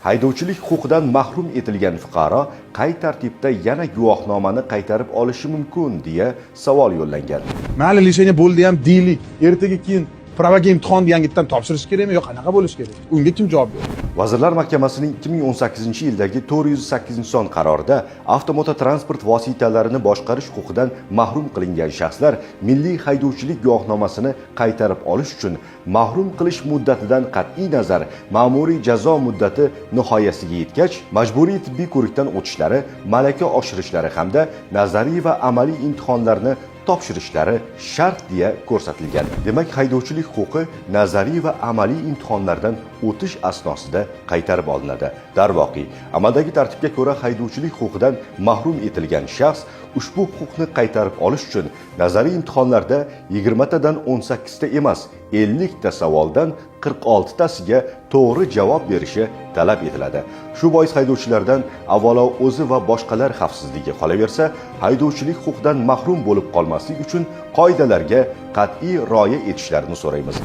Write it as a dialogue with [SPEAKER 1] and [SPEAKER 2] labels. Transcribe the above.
[SPEAKER 1] Haydovchilik huquqidan mahrum etilgan fuqaro qay tartibda yana guvohnomani qaytarib olishi mumkin, deya savol yo'llangan.
[SPEAKER 2] Mayli, лишение bo'ldi ham deylik, ertaga keyin права ga imtihonni yangitdan topshirish kerakmi yo qanaqa bo'lishi kerak? Unga kim javob beradi?
[SPEAKER 1] Vazirlar Mahkamasining 2018-yildagi 408-son qarorida avtomototransport vositalarini boshqarish huquqidan mahrum qilingan shaxslar milliy haydovchilik guvohnomasini qaytarib olish uchun mahrum qilish muddatidan qat'iy nazar ma'muriy jazo muddati nihoyasiga yetgach, majburiy tibbiy ko'rikdan o'tishlari, malaka oshirishlari hamda nazariy va amaliy imtihonlarni topshirishlari shart, deya ko'rsatilgan. Demak, haydovchilik huquqi nazariy va amaliy imtihonlardan o'tish asnosida qaytarib olinadi. Darvoqe, amaldagi tartibga ko'ra, haydovchilik huquqidan mahrum etilgan shaxs ushbu huquqni qaytarib olish uchun nazariy imtihonlarda 20 tadan 18 ta emas, 50 ta savoldan 46 tasiga to'g'ri javob berishi talab etiladi. Shu bois haydovchilardan avvalo o'zi va boshqalar xavfsizligi, qolaversa, haydovchilik huquqidan mahrum bo'lib qolmaslik uchun qoidalarga qat'iy rioya etishlarini so'raymiz.